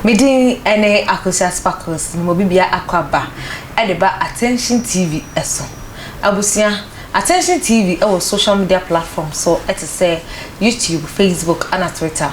Me din ne Akosua Sparkles, mema obi bia akɔ aba de ba Attention TV so. Abusua, Attention TV wɔ social media platform so te sɛ YouTube, Facebook ana Twitter.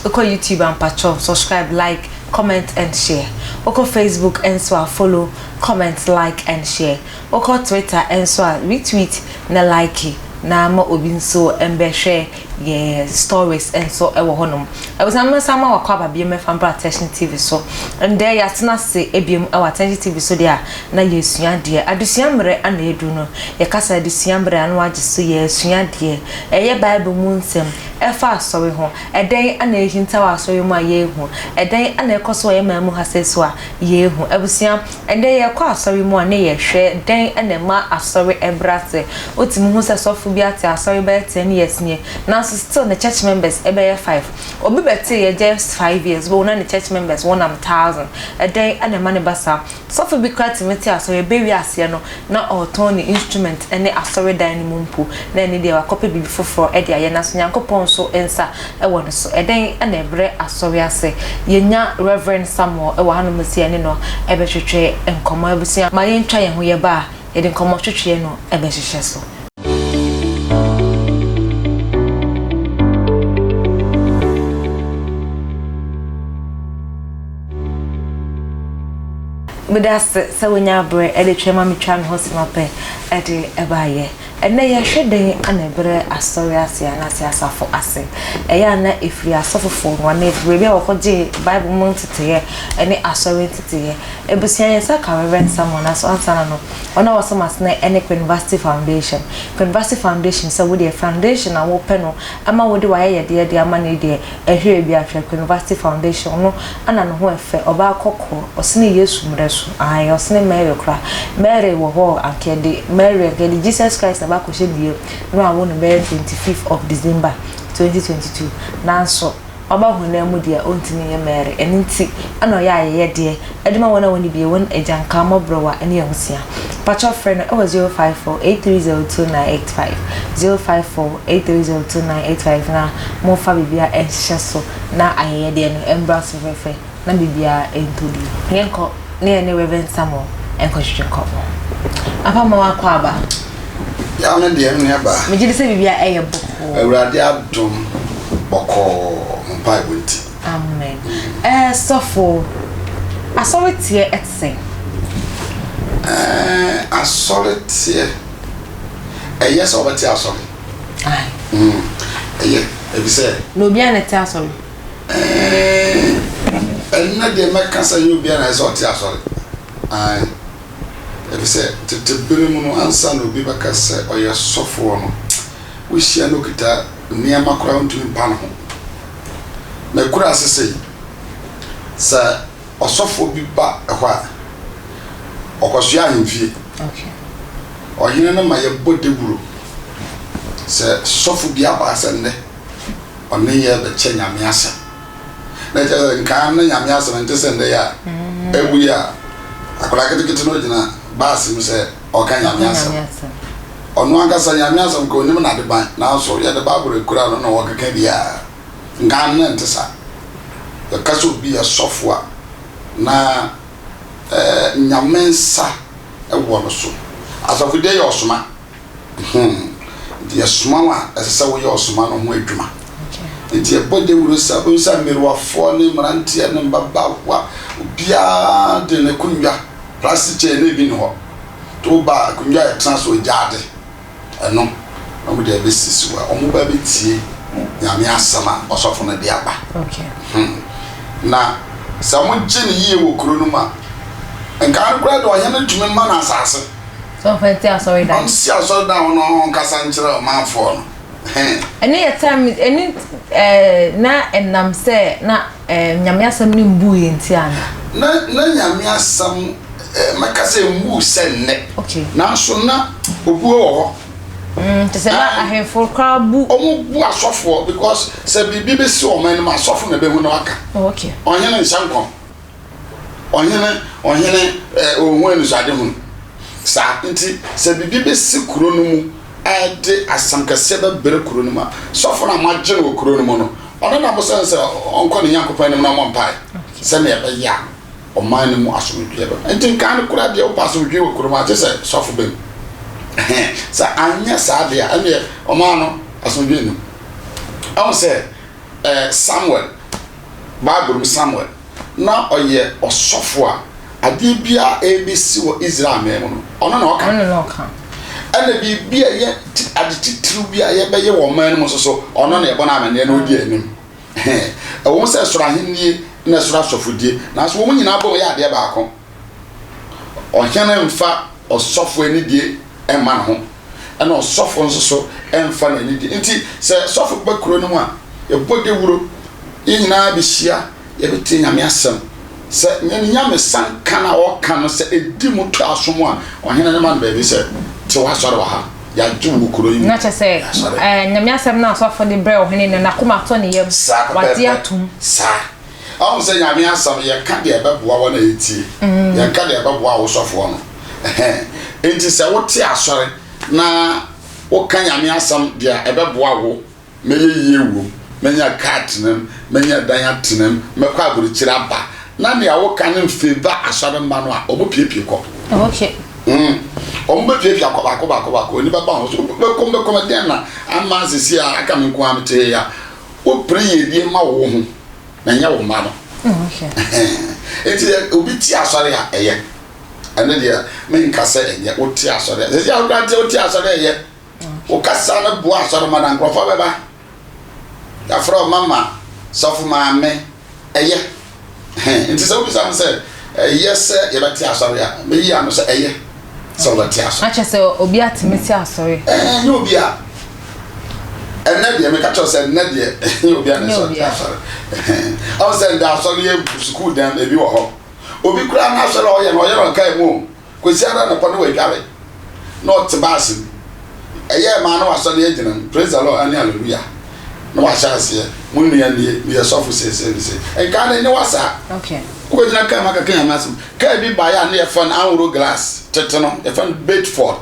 Wokɔ YouTube a mpakyɛw subscribe, like, comment and share. Wokɔ Facebook nso a follow, comment, like and share. Wokɔ Twitter nso a retweet na like na ma obi nso mbɛhwɛ yɛn stories nso wɔ hɔnom. Abusua mɛsan ma wakɔ aba biom mɛfa mbra Attention TV so. Ndɛ yɛatena ase biom wɔ Attention TV so deɛ a na yɛresua adeɛ. Adesua mmerɛ ana aduru no. Yɛkasa adesua mmerɛ a na wagye so yɛresua adeɛ. Ɛyɛ Bible mu nsɛm ɛfa asɔre ho. Ɛdɛn ana ɛrehinta wɔ asɔre mu a yɛrehu? Ɛdɛn ana ɛkɔ so wɔ yɛn man mu ha sei so a yɛrehu? Abusua Ɛnnɛ yɛkɔ asɔre mu a ne yɛhwɛ dɛn na ɛma asɔre brɛ ase. Wotumi hu sɛ sɔfo bi ate asɔre bɛyɛ ten years nie nanso still ne church members bɛyɛ five. Obi bɛteeɛ just five years wobɛhu na ne church members wɔnam thousand. Ɛdɛn na ɛma no ba saa? Sɔfo bi koraa tumi te asɔre ɛbɛwie aseɛ no na ɔretɔn ne instrument ne asɔredan no mu mpo na ɛno deɛ wakɔpɛ biribi foforɔ de ayɛ nanso Nyankopɔn nso nsa wɔ no so. Ɛdɛn na ɛbrɛ asɔre ase? Yɛnya Rev. Samuel wɔ hanom sɛ yɛne no bɛtwetwe nkɔmmɔ. Abusua, ma yɛntwa yɛn ho yɛba a, yɛde nkɔmmɔtwetweɛ no bɛhyehyɛ so. Meda ase sɛ wonya berɛ de twɛn ma metwa me ho sima pɛ de baeɛ. Ɛnnɛ yɛhwɛ dɛn na ɛbrɛ asɔre ase anaasɛ asafo ase? Ɛyɛ a na ɛfiri asɔfofoɔ no anaa ɛfiri baabi a wɔkɔgyee Bible mu nteteeɛ ne asɔre nteteeɛ. Abusua yɛn nsa ka Rev. Samuel nanso ansa na no, wɔn a wɔsom ase no ne Queenvasty Foundation. Queenvasty Foundation sɛ wodeɛ foundation a wopɛ no ama wode w'ayɛyɛdeɛ de ama no yi deɛ, Ɛhwɛ bi a hwɛ Queenvasty Foundation ɔno na ne ho ɛfɛ ɔbaa kɔkɔɔ ɔsene Yesu mmerɛ so ae ɔsene Mary koraa Mary wɔ hɔ anka yɛde Mary anka yɛde Jesus Christ na ɛba akɔhyɛ ne yam na wawo no bɛyɛ 25th of December 2022 nanso waba honam mu deɛ ɔntumi nyɛ Mary ɛno nti ɛna ɔyɛ ayɛyɛdeɛ ɛde ma wɔn a wɔnni bie wɔn agyanka mmɔborɔwa ne ahusia Pakyɛw frɛ no wɔ 054 830 2985, 054 830 2985 na momfa biribiara nhyehyɛ so na ayɛyɛdeɛ no mbra so fɛfɛ na biribiara ntɔ bi. Yɛnkɔ na yɛne Rev. Samuel nkɔtwetwe nkɔmmɔ. Papa ma wakɔ aba. Yaw no deɛ me nua baa. Megye di sɛ biribiara ɛyɛ bɔkɔɔ. Awurade adom bɔkɔɔ mo mpaebɔ nti. Amen. Ɛɛ sɔfo, asɔre teɛ ɛte sɛn? Ɛɛ asɔre teɛ, ɛyɛ sɛ wɔbɛte asɔre. Ae. Mm, ɛyɛ, efisɛ. Na obiara na ɛte asɔre? Ɛɛ, ɛnnɛ deɛ mɛka sɛ ɛnyɛ obiara na ɛsɛ sɛ ɔte asɔre. Ae, efisɛ tete bere mu no, ansa na obi bɛka sɛ ɔyɛ sɔfoɔ no, wohyia no okita nneɛma koraa ontumi mpa ne ho. M'akuraase sei, sɛ ɔsɔfoɔ bi ba hɔ a, ɔkɔsoɛ ahemfie. Ɔhene no ma yɛbɔ dawuro sɛ sɔfo bi aba sɛ nnɛ ɔne yɛ bɛkyɛ Nyame asɛm. Na kyerɛ sɛ nkan no Nyame asɛm nte sɛ nnɛ yi a awu yi a akwadaa ketekete no gyina baase mu sɛ ɔka Nyame asɛm. Ɔno ankasa Nyame asɛm nka onim n'adeban, nanso yɛde Bible ekura no na ɔkeka biara. Nkan no na ɛnte saa. Yɛka sɛ obi yɛ sɔfo a, na eh, Nyame nsa wɔ no so. Asɔfodie yɛ ɔsoma. Hmm. Nti yɛsoma wo a, ɛsɛ sɛ woyɛ ɔsoma no ho adwuma. Nti yɛbɔ dawuro sɛ, wobɛhu sɛ mmerewafoɔ ne mmeranteɛ ne mmabaawa, obiara de n'akonnwa, plastic chair na ebi nni hɔ. Nti woba a, akonnwa a yɛtena so gyaade, ɛno na wɔde abɛsisi hɔ a wɔba abɛtie Nyame asɛm a ɔsɔfo no de aba. Hmm. Na sɛ wɔgye no yie wɔ kuro no mu a, nkaa no koraa de ɔhene no tumi ma no asase. Sɛ ɔmfa nsi asɔredan. Ɔnsi asɔredan hɔ na ɔnkasa nkyerɛ ɔmanfoɔ no. Ɛno yɛ time ɛne ɛɛ na ɛnam sɛ na ɛɛ Nyame asɛm no mbuu yɛn nti ana? Na na Nyame asɛm ɛɛ mɛka sɛ emmuu sɛ nnɛ. Okay. Nanso na obuo wɔ hɔ. Mm, te sɛ na ahemfo koraa bu. Wɔn bu asɔfoɔ because sɛ biribi bɛsi wɔn anim asɔfo na ɛbɛhu na waka. Oh, okay. Ɔhene nhyɛ nkɔm. Ɔhene, ɔhene, eh, ɔnhu anisoadehunu. Saa nti, sɛ biribi bɛsi kuro no mu a ɛde asɛm kɛseɛ bɛbrɛ kuro no mu a, sɔfo no a moagye no wɔ kuro no mu no, ɔno na mosɛ no sɛ ɔnkɔ ne Nyankopɔn anim na ɔmmɔ mpaeɛ. Sɛnea ɛbɛyɛ a ɔman no mu asomdwoeɛ bɛba. Nti nkan no koraa deɛ wopɛ asomdwoeɛ wɔ kurom a, gye sɛ sɔfo ba mu. Sɛ anyɛ saa deɛ a, ɛnneɛ ɔman no asomdwoeɛ nni mu. Ɛho sɛ eh, Samuel, Bible mu Samuel, na ɔyɛ ɔsɔfo a adeɛ biara ɛrebɛsi wɔ Israel man mu no, ɔno na ɔka. Ɔno na ɔka. Ɛna biribi a ɛyɛ ade titiriw bi a yɛbɛyɛ wɔ ɔman no mu nso so, ɔno na yɛbɔ no amanneɛ na ɔdi anim. Ɛwom sɛ soro ahenni ne soro asɔfodie, nanso wɔn nyinaa bom yɛ adeɛ baako. Ɔhene mfa ɔsɔfo anidie mma ne ho, ɛna ɔsɔfo nso so mfa n'anidie. Nti sɛ sɔfo ba kuro no mu a, yɛbɔ dawuro, yɛn nyinaa bɛhyia, yɛbɛtie Nyame asɛm. Sɛ ne nyamesanka no a ɔka no sɛ ɛdi mu tɔ asom a, ɔhene no ma no baabi sɛ, Te w'asɔre wɔ ha, yɛagye wo wɔ kuro yi mu. Na kyerɛ sɛ, Yɛasɔre. ɛɛ, Nyame asɛm no a ɔsɔfo de brɛɛ ɔhene no, n'akoma atɔ ne yam, Saa wagye pɛpɛɛpɛ. atom. Saa. Ɔhu sɛ Nyame asɛm, yɛka deɛ ɛbɛboa wɔn a ɛtie, yɛnka deɛ ɛbɛboa wo sɔfoɔ no. Ɛhɛn. Enti sɛ wote asɔre na woka Nyame asɛm deɛ ɛbɛboa wo, mɛyɛ yie wom, mɛnya kaa atena mu, mɛnya dan atena mu, mɛkɔ aburokyire aba, na nea woka no mfavour asɔremma no a, wɔpiapia kɔ. Okay. Mm. Wɔn bɛpiapia kɔ baako baako baako, ani bɛba ho so, bɛkɔm bɛkɔm, ɛdeɛn na ama sisi a aka me nko ara mete ha yi a, wopere yiedie ma wo ho, na ɛnyɛ wo mma no. Okay. Nti obi te asɔre a, ɛyɛ. Ɛno deɛ, menka sɛ ɛnyɛ, wote asɔre a, sisi a wokura nte wote asɔre a ɛyɛ. Wo kasa no boa asɔremma na nkurɔfoɔ bɛba. Yɛafrɛ wo mama, sɔfo maame, ɛyɛ. Nti sɛ wobisa me sɛ ɛyɛ sɛ yɛbɛte asɔre a, mɛyi ano sɛ ɛyɛ sɛ wobɛte asɔre. Akyɛ sɛ obi atumi te asɔre. Ɛɛ, nyɛ obi a. Ɛnɛ deɛ meka kyerɛ sɛ ɛnɛ deɛ nyɛ obi a na ɛsɛ ɔte asɔre. Ɔn sɛ ndɛ asɔre yɛ sukuu dan ebi wɔ hɔ. Obi koraa n'asɔre a ɔyɛ no ɔyɛ no ɔkae mu o. Kwasiada anɔpa na wadware na ɔte baase mu. Ɛyɛɛ maa na wasɔre agyina mu, Praise the Lord ne Hallelujah, na wahyɛ aseɛ, Mo nua nie, meyɛ sɔfo seesei ne sei. Nkaa no aniwa saa. Wokɔgyina kaa mu akɛka Nyame asɛm. Kaa bi baeɛ a na yɛfrɛ no Anworo Glass, tete no, yɛfrɛ no Bedford.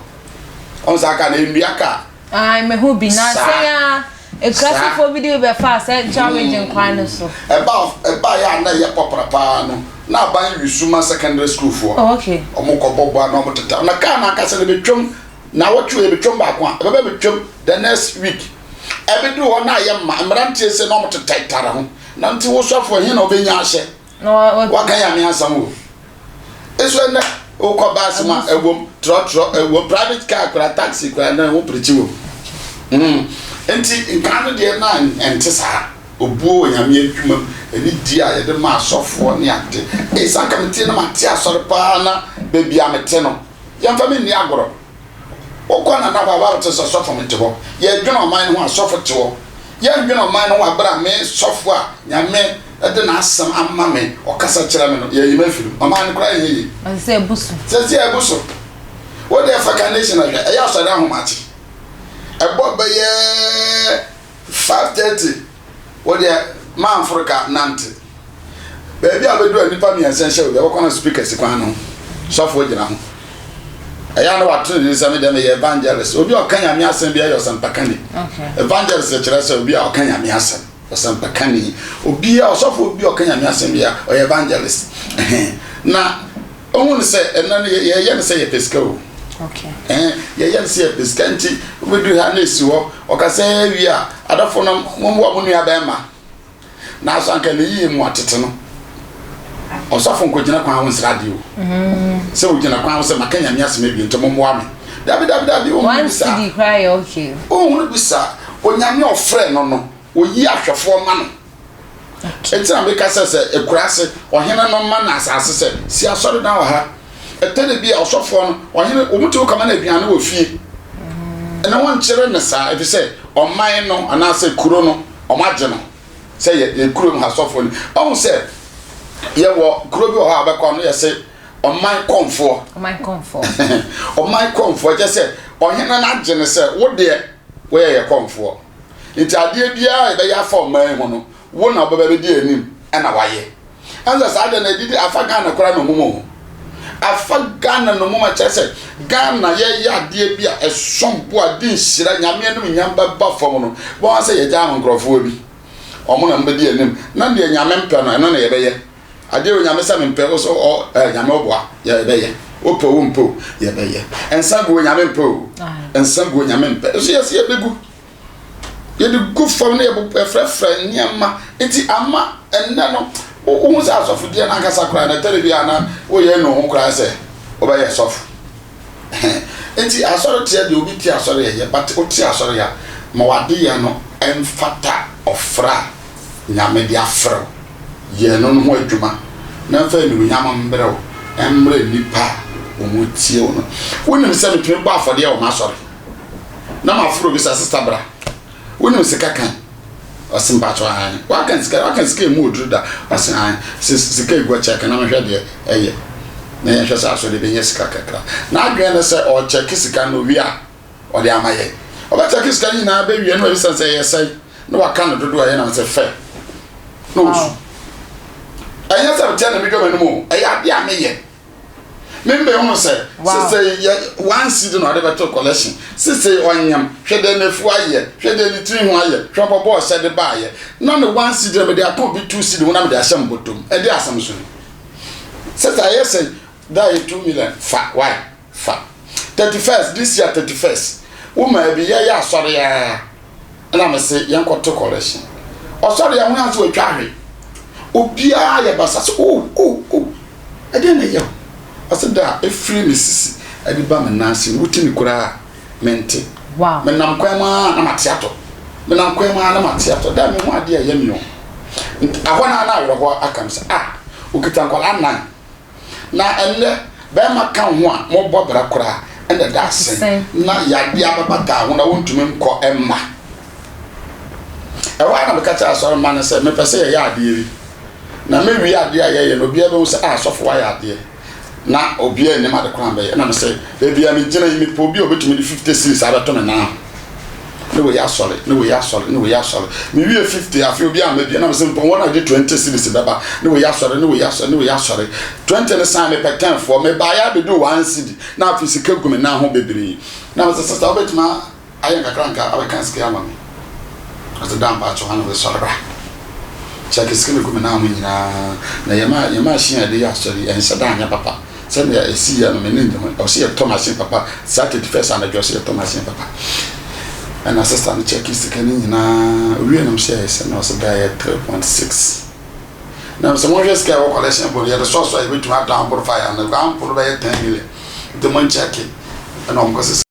Ɔhu saa kaa no, ɛyɛ nnua kaa. Ae mehu bi na Saa. sɛn a ekurasefo bi de bi bɛfaa Central Region kwan no so. Ɛba ɛbaeɛ a na ɛyɛ pɔpra paa no, na aban use ma secondary school foɔ. Oh okay. Wɔn kɔ bɔ bɔ a na wɔn teta. Na kaa no ankasa no ebetwam naawɔtwe wei ebetwam baako a ɛbɛba betwam the next week. Ɛbɛduru hɔ na ayɛ ma mmeranteɛ sɛ na wɔn tetare ho. Na nti wo sɔfo ɛhe na wobɛnya ahyɛ? Na wa wa. Waka Nyame asɛm o. Nso ɛnɛ wokɔ bus mu a ɛwom, trɔtrɔ ɛwom, private car koraa, taxi koraa ɛnɛ wo preachi wom. Mm. Nti nkan no deɛ na ɛnte saa. Obuo wɔ Nyame adwuma mu, anidie a yɛde ma asɔfoɔ ne ade. Ei, sɛ anka mete na mate asɔre paa na baabi a mete no, yɛmfa me nni agorɔ. Wokɔ Nana hɔ a, woate sɛ sɔfo no te hɔ. Yɛdwene ɔman no ho a, sɔfo te hɔ. Yɛndwene ɔman no ho a, bere a me sɔfo a Nyame de n'asɛm ama me, ɔkasa kyerɛ me no, yɛayi me afiri mu. Ɔman no koraa nyɛ yie. Ɛsɛ sɛ ebu so. Sɛ sɛ ebu so. Wo deɛ fa carnation hwɛ, ɛyɛ asɔre ahomakye. Ɛbɔ bɛyɛ 5:30. Wo deɛ manforo ka nante. Baabi a wobɛduru a nnipa mmiɛnsa nhyɛ obi a wɔkɔ na speaker si kwan no ho. Sɔfoɔ gyina ho. Ɛyɛ a na wato ne din sɛ me deɛ meyɛ evangelist. Obi a ɔka Nyame asɛm bi yɛ ɔsɛmpakani. Evangelist kyerɛ sɛ obi a ɔka Nyame asɛm. Ɔsɛmpakani. Obi a ɔsɔfoɔ bi a ɔka Nyame asɛm bi a ɔyɛ evangelist. Na Ohun sɛ ɛnɛ no yɛyɛ no sɛ yɛpɛ sika o. Ɛn yɛyɛ no sɛ yɛpɛ sika nti wobɛduru ha na esi hɔ ɔkasa wie a adɔfo no mommoa mo nua bɛrima. Nanso anka ne yie mu atete no ɔsɔfo nkɔgyina kwan ho nsra adeɛ o. Mm. Sɛ ogyina kwan ho sɛ maka Nyame asɛm awie nti mommoa me. Dabi dabi dabi ohunu bi saa. Ohunu bi saa. Onyame ɔfrɛ no no oyi ahwɛfoɔ ma no. Enti na meka sɛ, sɛ akuraase ɔhene no ma no asase sɛ, Si asɔredan wɔ ha. Ɛtɔ da bi a ɔsɔfoɔ no, ɔhene, wɔtumi kɔma no aduane wɔ fie. Ne ho nkyere no saa, ɛfiri sɛ ɔman no anaasɛ kuro no, wɔagye no sɛ yɛ yɛ kurom ha sɔfoɔ no. Ɔhu sɛ yɛwɔ kuro bi wɔ hɔ a wobɛkɔ no yɛse ɔman kɔmfoɔ. Ɔman kɔmfoɔ. Ɔman kɔmfoɔ kyɛ sɛ ɔhene no agye no sɛ wo deɛ woyɛ yɛ kɔmfoɔ. Nti adeɛ biara a yɛbɛyɛ afa ɔman yi ho no, wo na wobɛba bɛdi anim na wayɛ. Ɛne sɛ saa deɛ no ɛdidi afa Ghana koraa nnommum o. Afa Ghana nnommum a kyerɛ sɛ Ghana yɛyɛ adeɛ bi a ɛsom bo a de nhyira, Nyame animuonyam bɛba fam no, wobɛhu sɛ yɛgyaa no nkorɔfoɔ bi. Wɔn na wɔbɛdi anim. Na deɛ Nyame mpɛ no, ɛno na yɛbɛyɛ. Adeɛ wei Nyame sɛ mempɛ, wo so ɔ ɛ Nyame ɔboa, yɛbɛyɛ. Wopɛ o wompɛ o, yɛbɛyɛ. Nsa guo Nyame mpɛ o, nsa guo Nyame mpɛ. Nso yɛse yɛbɛgu. Yɛde gu fam na yɛfrɛfrɛ nneɛma. Nti ama ɛnnɛ no, wohu sɛ asɔfodeɛ no ankasa koraa no, ɛtɛre bi a na woyɛ nu ho koraa sɛ wobɛyɛ sɔfo. Nti asɔre teɛ deɛ obi te asɔre ɛyɛ, but wote asɔre a, ma w'adeyɛ no mfata ɔfrɛ a Nyame de afrɛ wo. Yɛ ɛno no ho adwuma na mfa animuonyam mbrɛ wo, mbrɛ nnipa a wɔtie wo no. Wonim sɛ metumi bɔ afɔdeɛ wɔ m'asɔre na mafrɛ obi sɛ sista bra. Wonim sika kan? Ɔse mpakyɛw aane. Waka sika, waka sika emu oduru da. Ɔse aane. Se sika egu ɔkyɛke na mehwɛ deɛ ɛyɛ na yɛnhwɛ sɛ asɔre bɛnya sika kakra. N'adwene ne sɛ ɔkyɛke sika no owie a ɔde ama yɛn. Ɔbɛkyɛke sika no nyinaa bɛwie na wabisa sɛ ɛyɛ sɛn na waka no dodoɔ a ɛyɛ na sɛ fɛ na ɔsu. Ɛnyɛ sɛ meteɛ na medwa m'anom o, ɛyɛ adeɛ a meyɛ. Membɛhunu sɛ sesei yɛ one cedi na ɔde bɛto collection, sesei ɔnyam, hwɛ deɛ n'afu ayɛ, hwɛ deɛ ne tiri ho ayɛ, hwɛ ɔbɔbɔ ɔhyɛ de baayɛ, na ne one cedi na mede aka obi two cedi ho na mede ahyɛ me bɔtɔm. Ɛde asɛm so ni. Sesei ayɛ sɛ da yɛ 2 million fa why? Fa. 31st, this year 31st, wo maa bi yɛyɛ asɔre aa ɛna me se yɛnkɔto collection. Ɔsɔre a ho yɛ sɛ watwa ahwe. Obiara yɛ basa sɛ oh oh oh ɛdeɛn na ɛyɛ wo? Ɔse da a ɛfiri me sisi ɛde ba me nan ase no wote me koraa a mente. Wow. Menam kwan mu ara na mate atɔ. Menam kwan mu ara na mate atɔ. Da a mehu adeɛ a ɛyɛ me o. Nti ɛhɔ no ara na awerɛhoɔ aka me sɛ ah, okita nkwadaa nnan. Na ɛnnɛ, bɛrima ka wo ho a, mobɔ bra koraa na ɛda asen na yadeɛ abɛbataa ho na wontumi nkɔ mma. Ɛhɔ ara na meka kyerɛ asɔre mma no sɛ mepɛ sɛ yɛyɛ adeɛ bi. Na mewie adeɛ a yɛyɛ no, obiara bɛhu sɛ ah, sɔfo wayɛ adeɛ. Na obiara nnim ade koraa mɛyɛ. Na mesɛ, baabi a megyina yi, mepɛ obi a obɛtumi de 50 cedis abɛto me nan ho. Ne wei asɔre, ne wei asɔre, ne wei asɔre. Mewie 50, afei obi amma bio. Na mesɛ mepɛ wɔn a wɔde 20 cedis bɛba. Ne wei asɔre, ne wei asɔre, ne wei asɔre. 20 no san mepɛ 10 foɔ. Mebaeɛ abɛdu 1 cedi. Na afei sika gu me nan ho bebree. Na mesɛ, sista wobɛtumi ayɛ nkakrankra abɛka sika yi ama me? Ɔse da mpakyɛw, ana mesɛ sɔre bra. Kyɛke sika no gu me nan ho nyinaa. Na yɛn ma yɛn machine a yɛde yɛ asɔre yi, ɛnhyɛ da anyɛ papa. Sɛnea ɛsi yɛ no, m'ani nnye ho. Ɔse yɛtɔ machine papa. Saa 31st anadwo, ɔse yɛtɔ machine papa. Ɛna sister no kyɛke sika no nyinaa. Owie no, mehyɛ ɛsɛ na ɔse da yɛ 3.6. Na mesɛ monhwɛ sika a ɛwɔ collection board, yɛde sɔɔso a yɛbɛtumi atɔ amporo 500, amporo bɛyɛ 10 million. Nti monkyɛke. Ɛna ɔmo kɔ sesa.